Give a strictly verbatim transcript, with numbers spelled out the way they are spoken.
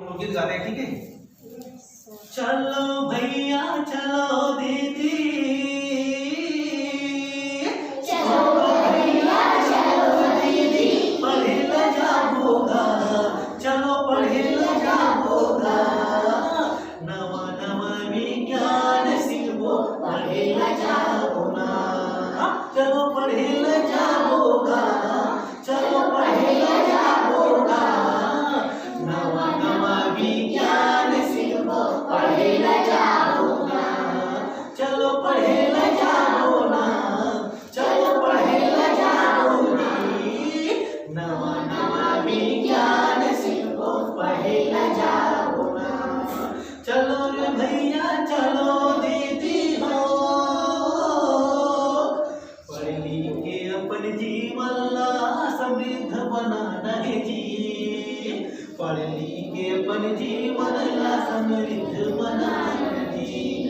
लोकगीत गा रहे हैं, ठीक है? चलो भैया, चलो दीदी, चलो भैया, चलो दीदी, पढ़े ला जाबो गा, चलो पढ़े ला जाबो गा, नवा नवा विज्ञान सीखबो, पढ़े ला जाबो ना, चलो पढ़े ला जाबो गा, चलो पढ़े ला जाबो गा, नवा नवा विज्ञान सीखबो, पढ़े ला जाबो ना, चलो पढ़े ला जाबो ना, चलो पढ़े ला जाबो ना, नवा नवा विज्ञान सीखबो, पढ़े ला जाबो ना, चलो रे भैया, चलो दीदी हो, पढ़ लिख के अपन जीवन ला समृद्ध बनाना है जी, पढ़ लिख के अपन जीवन ला समृद्ध बनाना है जी।